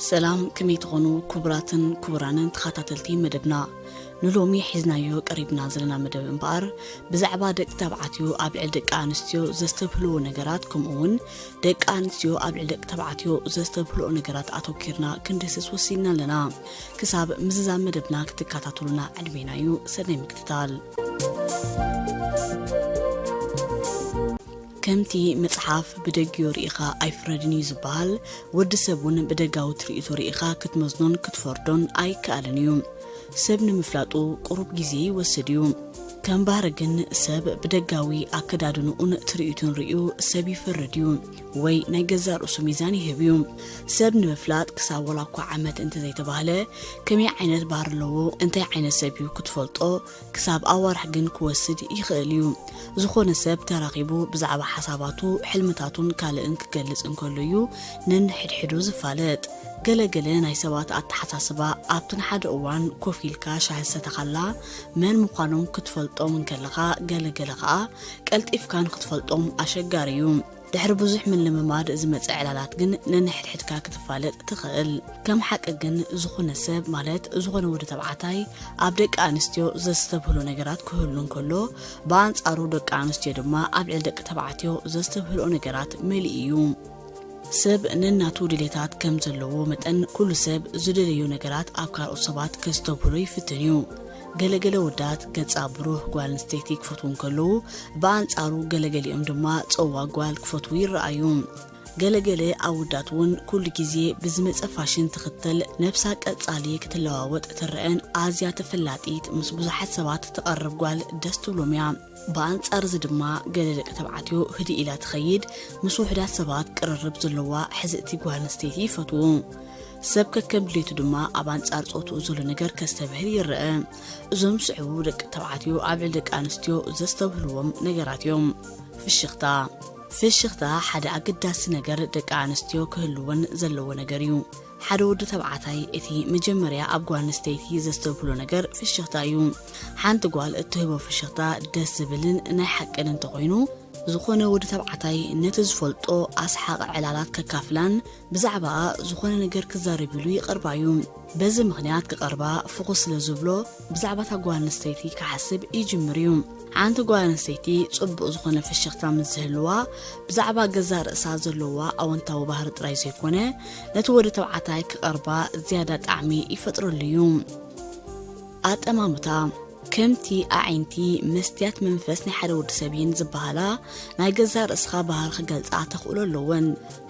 ሰላም፣ ከመይ ትኾኑ ክቡራትን ክቡራንን ተኸታተልቲ መደብና? ንሎሚ ሒዝናዮ ቀሪብና ዘለና መደብ እምበኣር፣ ብዛዕባ ደቂ ተባዕትዮ ኣብ ልዕሊ ደቂ ኣንስትዮ ዘስተብህልዎ ነገራት፣ ከምኡ እውን ደቂ ኣንስትዮ ኣብ ልዕሊ ደቂ ተባዕትዮ ዘስተብህልኦ ነገራት ኣተኲርና ክንድህስስ ወሲንና ኣለና። ክሳብ ምዝዛም መደብና ክትከታተሉና ዕድሜና እዩ። ሰናይ ምክትታል። ከምቲ መጽሓፍ "ብደጊኡ ርኢኻ ኣይፍረድን" እዩ ዝበሃል፣ ወዲ ሰብ እውን ብደጋዊ ትርኢቱ ርኢኻ ክትመዝኖን ክትፈርዶን ኣይከኣልን እዩ። ሰብ ንምፍላጡ ቁሩብ ግዜ ይወስድ እዩ። ከም ባህሪ ግን ሰብ ብደጋዊ ኣከዳድንኡን ትርኢቱን ርእዩ ሰብ ይፈርድ እዩ፣ ወይ ናይ ገዛእ ርእሱ ሚዛን ይህብ እዩ። ሰብ ንምፍላጥ ክሳብ ዋላ እኳ ዓመት እንተዘይተባህለ፣ ከመይ ዓይነት ባህሪ ኣለዎ፣ እንታይ ዓይነት ሰብ እዩ ክትፈልጦ ክሳብ ኣዋርሕ ግን ክወስድ ይኽእል እዩ። ዝኾነ ሰብ ተራኺቡ ብዛዕባ ሓሳባቱ፣ ሕልምታቱን ካልእን ክገልጽ እንከሎ እዩ ነንሕድሕዱ ዝፋለጥ። ገለገለ ናይ ሰባት ኣተሓሳስባ ኣብቲ ንሓደ እዋን ኮፍ ኢልካ ሻሂ ዝሰተኻላ መን ምዃኖም ክትፈልጦም እንከለኻ፣ ገለገለ ኸኣ ቀልጢፍካ ንክትፈልጦም ኣሸጋሪ እዩ። ድሕሪ ብዙሕ ምልምማድ ዝመጽእ ዕላላት ግን ነንሕድሕድካ ክትፋለጥ ትኽእል። ከም ሓቂ ግን ዝኾነ ሰብ፣ ማለት ዝኾነ ወዲ ተባዕታይ፣ ኣብ ደቂ ኣንስትዮ ዘስተብህሎ ነገራት ክህሉ እንከሎ፣ ብኣንጻሩ ደቂ ኣንስትዮ ድማ ኣብ ልዕሊ ደቂ ተባዕትዮ ዘስተብህልኦ ነገራት መሊኡ እዩ። ሰብ ነናቱ ድሌታት ከም ዘለዎ መጠን፣ ኩሉ ሰብ ዝደለዮ ነገራት ኣብ ካልኦት ሰባት ከስተብህሎ ይፍትን እዩ። ገለገለ ወዳት ገጻ ብሩህ ጓል ኣንስተይቲ ክፈትዉ እንከለዉ፣ ብኣንጻሩ ገለገሊኦም ድማ ጸዋ ጓል ክፈትዉ ይረኣዩ። ገለገለ ኣወዳት እውን ኩሉ ግዜ ብዝመጸ ፋሽን ትኽተል፣ ነብሳ ቀጻሊ ክትለዋወጥ ትረአን ኣዝያ ተፈላጢት፣ ምስ ብዙሓት ሰባት ትቐርብ ጓል ደስ ትብሎም እያ። ብኣንጻር እዚ ድማ ገለ ደቂ ተባዕትዮ ህድእ ኢላ ትኸይድ፣ ምስ ውሑዳት ሰባት ቅርርብ ዘለዋ ሕዝእቲ ጓል ኣንስተይቲ ይፈትዉ። ሰብ ከከም ድሌቱ ድማ ኣብ ኣንጻር ጾትኡ ዘሎ ነገር ከስተብህል ይረአ። እዞም ዝስዕቡ ደቂ ተባዕትዮ ኣብ ልዕሊ ደቂ ኣንስትዮ ዘስተብህልዎም ነገራት እዮም። ፍሽኽታ። ፍሽኽታ ሓደ ኣገዳሲ ነገር ደቂ ኣንስትዮ ክህልወን ዘለዎ ነገር እዩ። ሓደ ወዲ ተባዕታይ እቲ መጀመርያ ኣብ ጓል ኣንስተይቲ ዘስተብህሎ ነገር ፍሽኽታ እዩ። ሓንቲ ጓል እትህቦ ፍሽኽታ ደስ ዝብልን ናይ ሓቅን እንተኾይኑ፣ ዝኾነ ወዲ ተባዕታይ ነቲ ዝፈልጦ ኣስሓቒ ዕላላት ከካፍላን ብዛዕባኣ ዝኾነ ነገር ክዛረብ ኢሉ ይቐርባ እዩ። በዚ ምኽንያት ክቐርባ ፍኹስ ስለ ዝብሎ፣ ብዛዕባ እታ ጓል ኣንስተይቲ ክሓስብ ይጅምር እዩ። ሓንቲ ጓል ኣንስተይቲ ጽቡቕ ዝኾነ ፍሽኽታ ምስ ዝህልዋ፣ ብዛዕባ ገዛእ ርእሳ ዘለዋ ኣወንታዊ ባህሪ ጥራይ ዘይኮነ፣ ነቲ ወዲ ተባዕታይ ክቐርባ ዝያዳ ጣዕሚ ይፈጥረሉ እዩ። ኣጠማምታ። ከምቲ ኣዒንቲ መስትያት መንፈስ ናይ ሓደ ወዲ ሰብ እየን ዝበሃላ፣ ናይ ገዛእ ርእስኻ ባህሪ ክገልጻ ተኽእሎ ኣለወን።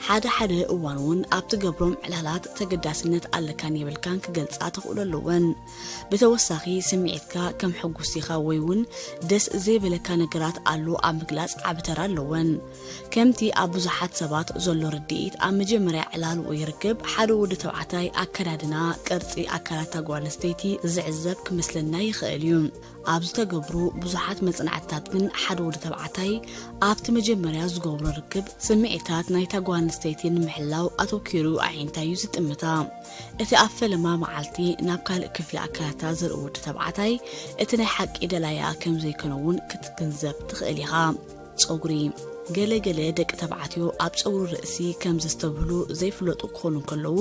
ሓደ ሓደ እዋን እውን ኣብ ትገብሮም ዕላላት ተገዳስነት ኣለካን የብልካን ክገልጻ ተኽእሎ ኣለወን። ብተወሳኺ፣ ስምዒትካ ከም ሕጉስ ኢኻ ወይ እውን ደስ ዘይበለካ ነገራት ኣሎ ኣብ ምግላጽ ዓቢ ተራ ኣለወን። ከምቲ ኣብ ብዙሓት ሰባት ዘሎ ርድኢት፣ ኣብ መጀመርያ ዕላል ወይ ርክብ ሓደ ወዲ ተባዕታይ ኣከዳድና፣ ቅርጺ ኣካላት እታ ጓል ኣንስተይቲ ዝዕዘብ ክመስለና ይኽእል እዩ። ኣብ ዝተገብሩ ብዙሓት መጽናዕትታት ግን ሓደ ወዲ ተባዕታይ ኣብቲ መጀመርያ ዝገብሮ ርክብ ስምዒታት ናይታ ጓል ኣንስተይቲ ንምሕላው ኣተኲሩ ኣዒንታ እዩ ዝጥምታ። እቲ ኣብ ፈለማ መዓልቲ ናብ ካልእ ክፍሊ ኣካላታ ዝርኢ ወዲ ተባዕታይ እቲ ናይ ሓቂ ደላያ ከም ዘይኮነ እውን ክትግንዘብ ትኽእል ኢኻ። ጸጉሪ። ገለ ገለ ደቂ ተባዕትዮ ኣብ ጸጉሪ ርእሲ ከም ዘስተብህሉ ዘይፍለጡ ክኾኑ እንከለዉ፣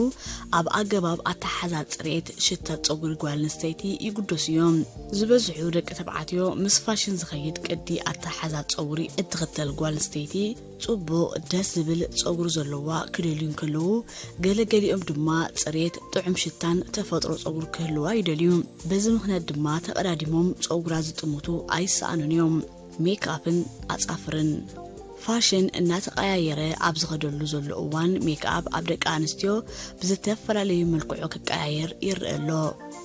ኣብ ኣገባብ ኣተሓዛ ጽሬት፣ ሽታ ጸጉሪ ጓል ኣንስተይቲ ይግደሱ እዮም። ዝበዝሑ ደቂ ተባዕትዮ ምስ ፋሽን ዝኸይድ ቅዲ ኣተሓዛ ጸጉሪ እትኽተል ጓል ኣንስተይቲ፣ ጽቡቕ ደስ ዝብል ጸጉሪ ዘለዋ ክደልዩ እንከለዉ፣ ገለ ገሊኦም ድማ ጽሬት፣ ጥዑም ሽታን ተፈጥሮ ጸጉሪ ክህልዋ ይደልዩ። በዚ ምኽንያት ድማ ተቐዳዲሞም ጸጉራ ዝጥምቱ ኣይሰኣኑን እዮም። ሜክኣፕን ኣጻፍርን። ፋሽን እናተቐያየረ ኣብ ዝኸደሉ ዘሎ እዋን፣ ሜክኣፕ ኣብ ደቂ ኣንስትዮ ብዝተፈላለዩ መልክዑ ክቀያየር ይረአ ኣሎ።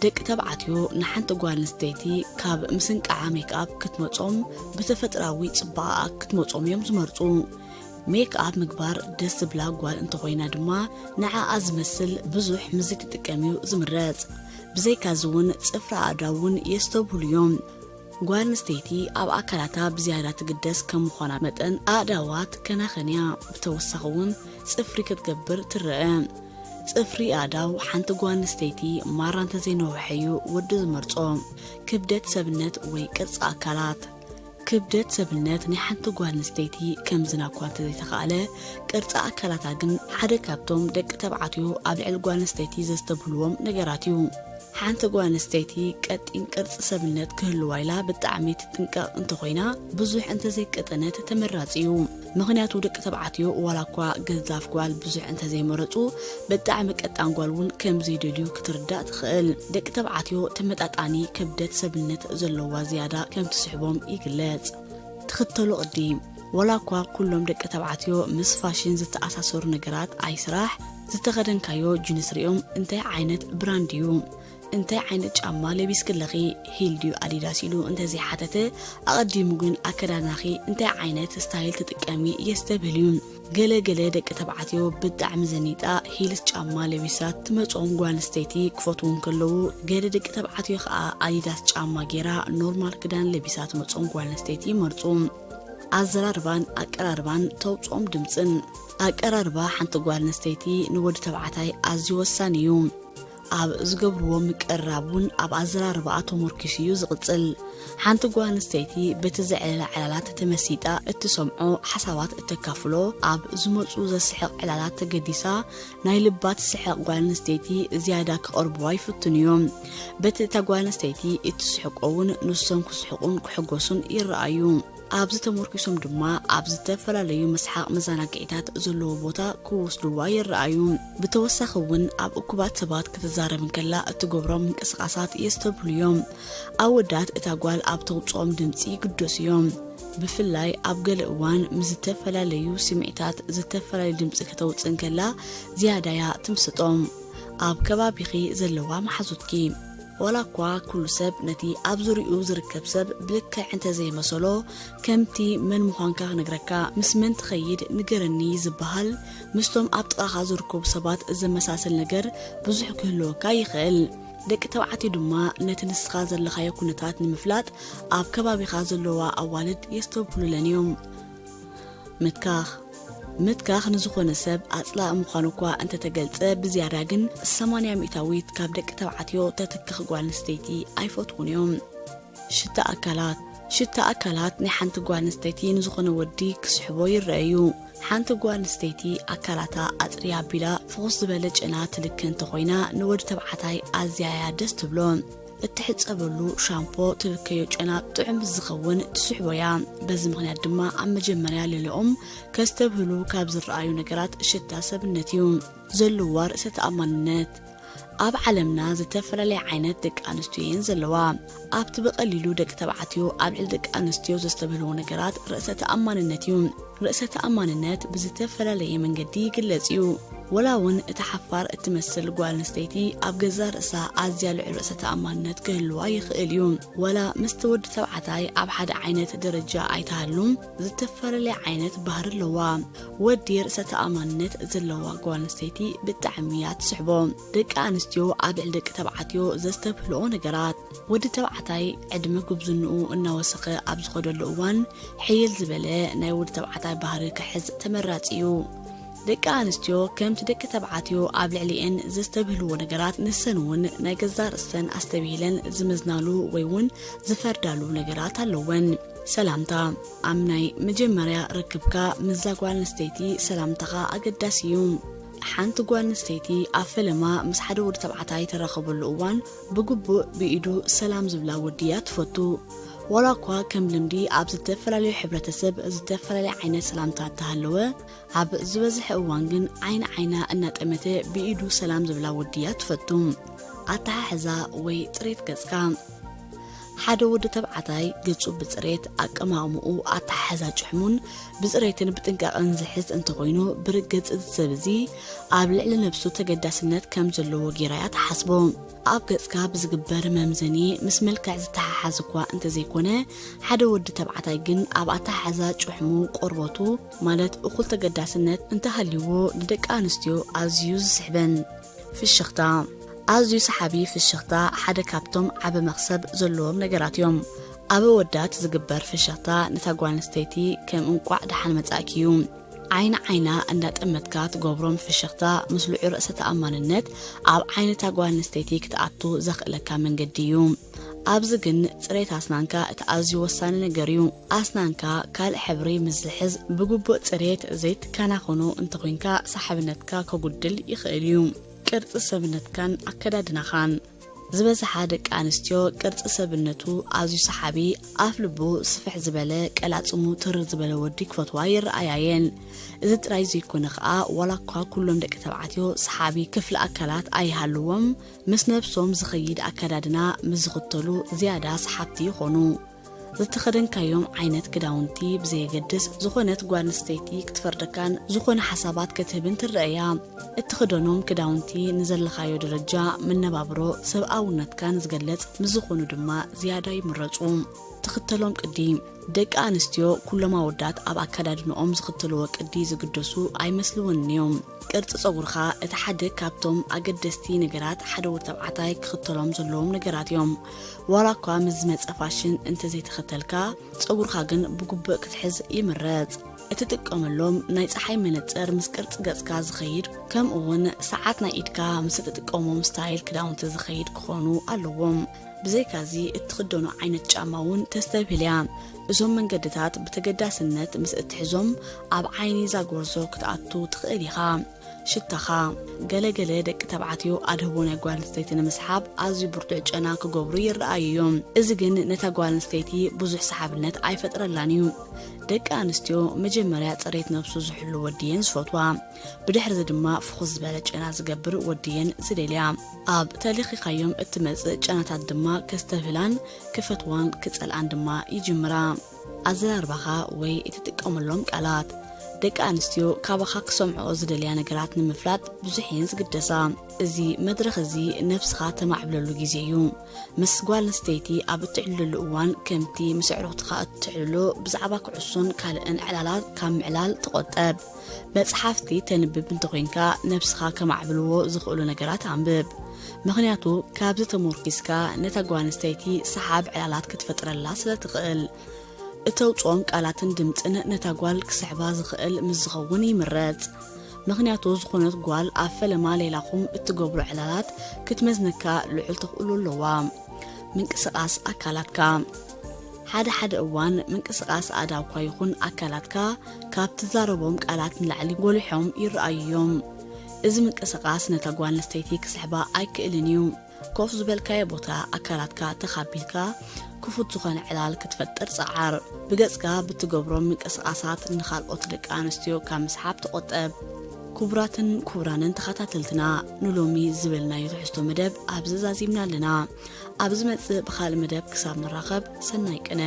ደቂ ተባዕትዮ ንሓንቲ ጓል ኣንስተይቲ ካብ ምስንቃዓ ሜክኣፕ ክትመጾም፣ ብተፈጥራዊ ጽባቐኣ ክትመጾም እዮም ዝመርጹ። ሜክኣፕ ምግባር ደስ ዝብላ ጓል እንተኾይና ድማ፣ ንዓኣ ዝመስል ብዙሕ ምስ ዘይትጥቀም እዩ ዝምረጽ። ብዘይካዚ እውን ጽፍሪ ኣእዳው እውን የስተብህሉ እዮም። ጓል ኣንስተይቲ ኣብ ኣካላታ ብዝያዳ ትግደስ ከም ምዃና መጠን፣ ኣእዳዋ ትከናኸን እያ። ብተወሳኺ እውን ጽፍሪ ክትገብር ትረአ። ጽፍሪ ኣእዳው ሓንቲ ጓል ኣንስተይቲ ማራ እንተዘይነውሐ እዩ ወዲ ዝመርጾ። ክብደት ሰብነት ወይ ቅርጺ ኣካላት። ክብደት ሰብነት ናይ ሓንቲ ጓል ኣንስተይቲ ከምዝና እኳ እንተዘይተኻእለ፣ ቅርጺ ኣካላታ ግን ሓደ ካብቶም ደቂ ተባዕትዮ ኣብ ልዕሊ ጓል ኣንስተይቲ ዘስተብህልዎም ነገራት እዩ። ሓንቲ ጓል ኣንስተይቲ ቀጢን ቅርጺ ሰብነት ክህልዋ ኢላ ብጣዕሚ ትጥንቀቕ እንተኾይና፣ ብዙሕ እንተዘይቀጠነት ተመራጺ እዩ። ምኽንያቱ ደቂ ተባዕትዮ ዋላ እኳ ገዛፍ ጓል ብዙሕ እንተዘይመረጹ፣ ብጣዕሚ ቀጣን ጓል እውን ከምዘይደልዩ ክትርዳእ ትኽእል። ደቂ ተባዕትዮ ተመጣጣኒ ክብደት ሰብነት ዘለዋ ዝያዳ ከም ትስሕቦም ይግለጽ። ትኽተሎ ቅዲ። ዋላ እኳ ኩሎም ደቂ ተባዕትዮ ምስ ፋሽን ዝተኣሳሰሩ ነገራት ኣይስራሕ፣ ዝተኸደንካዮ ጂንስ ሪኦም እንታይ ዓይነት ብራንድ እዩ፣ እንታይ ዓይነት ጫማ ለቢስክለኺ፣ ሂል ድዩ ኣዲዳስ ኢሉ እንተዘይሓተተ፣ ኣቐዲሙ ግን ኣከዳድናኺ እንታይ ዓይነት ስታይል ትጥቀሚ የስተብህል እዩ። ገለ ገለ ደቂ ተባዕትዮ ብጣዕሚ ዘኒጣ ሂልስ ጫማ ለቢሳ ትመጾም ጓል ኣንስተይቲ ክፈትዉ እንከለዉ፣ ገለ ደቂ ተባዕትዮ ከኣ ኣዲዳስ ጫማ ጌራ ኖርማል ክዳን ለቢሳ ትመጾም ጓል ኣንስተይቲ ይመርጹ። ኣዘራርባን ኣቀራርባን ተውጽኦም ድምጽን። ኣቀራርባ ሓንቲ ጓል ኣንስተይቲ ንወዲ ተባዕታይ ኣዝዩ ወሳኒ እዩ። ኣብ ዝገብርዎ ምቅርራብ እውን ኣብ ኣዘራርባኣ ተመርኪሱ እዩ ዝቕጽል። ሓንቲ ጓል ኣንስተይቲ በቲ ዘዕለላ ዕላላት ተመሲጣ እትሰምዖ ሓሳባት እተካፍሎ፣ ኣብ ዝመጹ ዘስሕቕ ዕላላት ተገዲሳ ናይ ልባ ትስሕቕ ጓል ኣንስተይቲ ዝያዳ ክቐርብዋ ይፍትኑ እዮም። በቲ እታ ጓል ኣንስተይቲ እትስሕቆ እውን ንሶም ክስሕቁን ክሕጎሱን ይረኣዩ። ኣብዚ ተመርኪሶም ድማ ኣብ ዝተፈላለዩ መስሓቕ መዘናግዒታት ዘለዎ ቦታ ክወስድዋ ይረኣዩ። ብተወሳኺ እውን ኣብ እኩባት ሰባት ክትዛረብ እንከላ እትገብሮም ምንቅስቓሳት የስተብህሉ እዮም። ኣወዳት እታ ጓል ኣብ ተውፅኦም ድምፂ ይግደሱ እዮም። ብፍላይ ኣብ ገለ እዋን ምስ ዝተፈላለዩ ስምዒታት ዝተፈላለዩ ድምፂ ከተውፅእ እንከላ ዝያዳ እያ ትምስጦም። ኣብ ከባቢኺ ዘለዋ መሓዙትኪ። ዋላ እኳ ኩሉ ሰብ ነቲ ኣብ ዙርያኡ ዝርከብ ሰብ ብልክዕ እንተዘይመሰሎ፣ ከምቲ መን ምዃንካ ክነግረካ፣ ምስ መን ትኸይድ ንገረኒ ዝበሃል፣ ምስቶም ኣብ ጥቓኻ ዝርከቡ ሰባት ዘመሳስል ነገር ብዙሕ ክህልወካ ይኽእል። ደቂ ተባዕትዮ ድማ ነቲ ንስኻ ዘለኻዮ ኩነታት ንምፍላጥ ኣብ ከባቢኻ ዘለዋ ኣዋልድ የስተብህሉለን እዮም። ምትካኽ። ምትካኽ ንዝኾነ ሰብ ኣጽላኢ ምዃኑ እኳ እንተተገልጸ፣ ብዝያዳ ግን ሰማንያ ሚእታዊት ካብ ደቂ ተባዕትዮ ተትክኽ ጓል ኣንስተይቲ ኣይፈትዉን እዮም። ሽታ ኣካላት። ሽታ ኣካላት ናይ ሓንቲ ጓል ኣንስተይቲ ንዝኾነ ወዲ ክስሕቦ ይረአ እዩ። ሓንቲ ጓል ኣንስተይቲ ኣካላታ ኣጽርያ ኣቢላ ፍኹስ ዝበለ ጨና ትልከ እንተኾይና፣ ንወዲ ተባዕታይ ኣዝያ እያ ደስ ትብሎ። እትሕጸበሉ ሻምፖ ትልከዮ ጨና ጥዑም ምስ ዝኸውን ትስሕቦ እያ። በዚ ምኽንያት ድማ ኣብ መጀመርያ ልዕሊኦም ከስተብህሉ ካብ ዝረኣዩ ነገራት ሽታ ሰብነት እዩ። ዘለዋ ርእሰ ተኣማንነት። ኣብ ዓለምና ዝተፈላለያ ዓይነት ደቂ ኣንስትዮ እየን ዘለዋ። ኣብቲ ብቐሊሉ ደቂ ተባዕትዮ ኣብ ልዕሊ ደቂ ኣንስትዮ ዘስተብህልዎ ነገራት ርእሰ ተኣማንነት እዩ። ርእሰ ተኣማንነት ብዝተፈላለየ መንገዲ ይግለጽ እዩ። ወላ እውን እታ ሓፋር እትመስል ጓል ኣንስተይቲ ኣብ ገዛ ርእሳ ኣዝያ ልዑል ርእሰ ተኣማንነት ክህልዋ ይኽእል እዩ። ወላ ምስቲ ወዲ ተባዕታይ ኣብ ሓደ ዓይነት ደረጃ ኣይትሃሉን፣ ዝተፈላለየ ዓይነት ባህሪ ኣለዋ። ወዲ ርእሰ ተኣማንነት ዘለዋ ጓል ኣንስተይቲ ብጣዕሚ እያ ትስሕቦ። ደቂ ኣንስትዮ ኣብ ልዕሊ ደቂ ተባዕትዮ ዘስተብህልኦ ነገራት። ወዲ ተባዕታይ ዕድመ ጉብዝንኡ እናወሰኸ ኣብ ዝኸደሉ እዋን፣ ሕይል ዝበለ ናይ ወዲ ተባዕታይ ባህሪ ክሕዝ ተመራጺ እዩ። ደቂ ኣንስትዮ ከምቲ ደቂ ተባዕትዮ ኣብ ልዕሊኤን ዘስተብህልዎ ነገራት፣ ንሰን እውን ናይ ገዛእ ርእሰን ኣስተብሂለን ዝምዝናሉ ወይ እውን ዝፈርዳሉ ነገራት ኣለወን። ሰላምታ። ኣብ ናይ መጀመርያ ርክብካ ምስዛ ጓል ኣንስተይቲ ሰላምታኻ ኣገዳሲ እዩ። ሓንቲ ጓል ኣንስተይቲ ኣብ ፈለማ ምስ ሓደ ወዲ ተባዕታይ ተራኸበሉ እዋን ብግቡእ ብኢዱ ሰላም ዝብላ ወዲ እያ ትፈቱ። ዋላ እኳ ከም ልምዲ ኣብ ዝተፈላለዩ ሕብረተሰብ ዝተፈላለየ ዓይነት ሰላምታ እንተሃለወ፣ ኣብ ዝበዝሐ እዋን ግን ዓይኒ ዓይና እናጠመተ ብኢዱ ሰላም ዝብላ ወዲ እያ ትፈቱ። ኣተሓሕዛ ወይ ጽሬት ገጽካ። ሓደ ወዲ ተባዕታይ ገጹ ብጽሬት፣ ኣቀማቕምኡ፣ ኣተሓሕዛ ጭሕሙን ብጽሬትን ብጥንቃቐን ዝሕዝ እንተኾይኑ፣ ብርግ ገጽ እዚ ሰብ እዚ ኣብ ልዕሊ ነብሱ ተገዳስነት ከም ዘለዎ ጌራ እያ ትሓስቦ። ኣብ ገጽካ ብዝግበር መምዘኒ ምስ መልክዕ ዝተሓሓዝ እኳ እንተዘይኮነ፣ ሓደ ወዲ ተባዕታይ ግን ኣብ ኣተሓሕዛ ጭሕሙ፣ ቆርበቱ፣ ማለት እኹል ተገዳስነት እንተሃልይዎ፣ ንደቂ ኣንስትዮ ኣዝዩ ዝስሕበን። ፍሽኽታ። ኣዝዩ ሰሓቢ ፍሽኽታ ሓደ ካብቶም ዓቢ መኽሰብ ዘለዎም ነገራት እዮም። ኣብ ኣወዳት ዝግበር ፍሽኽታ ነታ ጓል ኣንስተይቲ ከም እንቋዕ ደሓን መጻእኪ እዩ። ዓይኒ ዓይና እንዳጠመትካ ትገብሮም ፍሽኽታ ምስ ልዑል ርእሰ ተኣማንነት ኣብ ዓይኒ እታ ጓል ኣንስተይቲ ክትኣቱ ዘኽእለካ መንገዲ እዩ። ኣብዚ ግን ጽሬት ኣስናንካ እቲ ኣዝዩ ወሳኒ ነገር እዩ። ኣስናንካ ካልእ ሕብሪ ምስ ዝሕዝ ብግቡእ ጽሬት ዘይትከናኸኖ እንተኾይንካ ሰሓብነትካ ከጉድል ይኽእል እዩ። ቅርጺ ሰብነትካን ኣከዳድናኻን። ዝበዝሓ ደቂ ኣንስትዮ ቅርጺ ሰብነቱ ኣዝዩ ሰሓቢ፣ ኣፍ ልቡ ስፍሕ ዝበለ፣ ቀላጽሙ ትርር ዝበለ ወዲ ክፈትዋ ይረኣያ እየን። እዚ ጥራይ ዘይኮነ ከኣ ዋላ እኳ ኩሎም ደቂ ተባዕትዮ ሰሓቢ ክፍሊ ኣካላት ኣይሃልዎም፣ ምስ ነብሶም ዝኸይድ ኣከዳድና ምስ ዝኽተሉ ዝያዳ ሰሓብቲ ይኾኑ። ዝተኸደንካዮም ዓይነት ክዳውንቲ ብዘየገድስ ዝኾነት ጓል ኣንስተይቲ ክትፈርደካን ዝኾነ ሓሳባት ክትህብን ትረአ እያ። እትኽደኖም ክዳውንቲ ንዘለኻዮ ደረጃ መነባብሮ ሰብኣውነትካን ዝገልጽ ምስ ዝኾኑ ድማ ዝያዳ ይምረጹ። ትኽተሎም ቅዲ። ደቂ ኣንስትዮ ኩሎም ኣወዳት ኣብ ኣከዳድንኦም ዝኽተልዎ ቅዲ ዝግደሱ ኣይመስልወንን እዮም። ቅርጺ ጸጉርኻ እቲ ሓደ ካብቶም ኣገደስቲ ነገራት ሓደ ወዲ ተባዕታይ ክኽተሎም ዘለዎም ነገራት እዮም። ዋላ እኳ ምስ ዝመጸ ፋሽን እንተዘይተኸተልካ፣ ጸጉርኻ ግን ብግቡእ ክትሕዝ ይምረጽ። እትጥቀመሎም ናይ ጸሓይ መነጽር ምስ ቅርጺ ገጽካ ዝኸይድ፣ ከምኡ እውን ሰዓት ናይ ኢድካ ምስ እትጥቀሞም ስታይል ክዳውንቲ ዝኸይድ ክኾኑ ኣለዎም። ብዘይካዚ እትኽደኖ ዓይነት ጫማ እውን ተስተብህል እያ። እዞም መንገድታት ብተገዳስነት ምስ እትሕዞም ኣብ ዓይኒ እዛ ጎርዞ ክትኣቱ ትኽእል ኢኻ። ሽታኻ። ገለ ገለ ደቂ ተባዕትዮ ኣድህቦ ናይ ጓል ኣንስተይቲ ንምስሓብ ኣዝዩ ብርቱዕ ጨና ክገብሩ ይረኣዩ እዮም። እዚ ግን ነታ ጓል ኣንስተይቲ ብዙሕ ሰሓብነት ኣይፈጥረላን እዩ። ደቂ ኣንስትዮ መጀመርያ ጽሬት ነብሱ ዝሕሉ ወዲ እየን ዝፈትዋ። ብድሕሪዚ ድማ ፍኹስ ዝበለ ጨና ዝገብር ወዲ እየን ዝደልያ። ኣብ ተለኺኻዮም እትመጽእ ጨናታት ድማ ከስተብህላን ክፈትዋን ክጸልኣን ድማ ይጅምራ። ኣዘራርባኻ ወይ እትጥቀመሎም ቃላት። ደቂ ኣንስትዮ ካባኻ ክሰምዕኦ ዝደልያ ነገራት ንምፍላጥ ብዙሕ እየን ዝግደሳ። እዚ መድረኽ እዚ ነብስኻ ተማዕብለሉ ግዜ እዩ። ምስ ጓል ኣንስተይቲ ኣብ እትዕልለሉ እዋን፣ ከምቲ ምስ ኣዕሩኽትኻ እትዕልሎ፣ ብዛዕባ ኩዕሶን ካልእን ዕላላት ካብ ምዕላል ተቖጠብ። መጽሓፍቲ ተንብብ እንተኾይንካ፣ ነብስኻ ከማዕብልዎ ዝኽእሉ ነገራት ኣንብብ። ምኽንያቱ ካብዚ ተሞርኪስካ ነታ ጓል ኣንስተይቲ ሰሓብ ዕላላት ክትፈጥረላ ስለ ትኽእል። እተውጽኦም ቃላትን ድምጽን ነታ ጓል ክስሕባ ዝኽእል ምስ ዝኸውን ይምረጽ። ምኽንያቱ ዝኾነት ጓል ኣብ ፈለማ ሌላኹም እትገብሮ ዕላላት ክትመዝነካ ልዑል ተኽእሎ ኣለዋ። ምንቅስቓስ ኣካላትካ። ሓደ ሓደ እዋን ምንቅስቓስ ኣእዳውካ ይኹን ኣካላትካ ካብ ትዛረቦም ቃላት ንላዕሊ ጎሊሖም ይረኣዩ እዮም። እዚ ምንቅስቓስ ነታ ጓል ኣንስተይቲ ክስሕባ ኣይክእልን እዩ። ኮፍ ዝበልካዮ ቦታ ኣካላትካ ተኻቢልካ ክፉት ዝኾነ ዕላል ክትፈጥር ጸዓር። ብገጽካ ብትገብሮም ምንቅስቓሳት ንኻልኦት ደቂ ኣንስትዮ ካብ ምስሓብ ተቖጠብ። ክቡራትን ክቡራንን ተኸታተልትና፣ ንሎሚ ዝበልናዮ ትሕዝቶ መደብ ኣብዚ ዛዚምና ኣለና። ኣብ ዝመጽእ ብኻልእ መደብ ክሳብ ንራኸብ፣ ሰናይ ቅነ።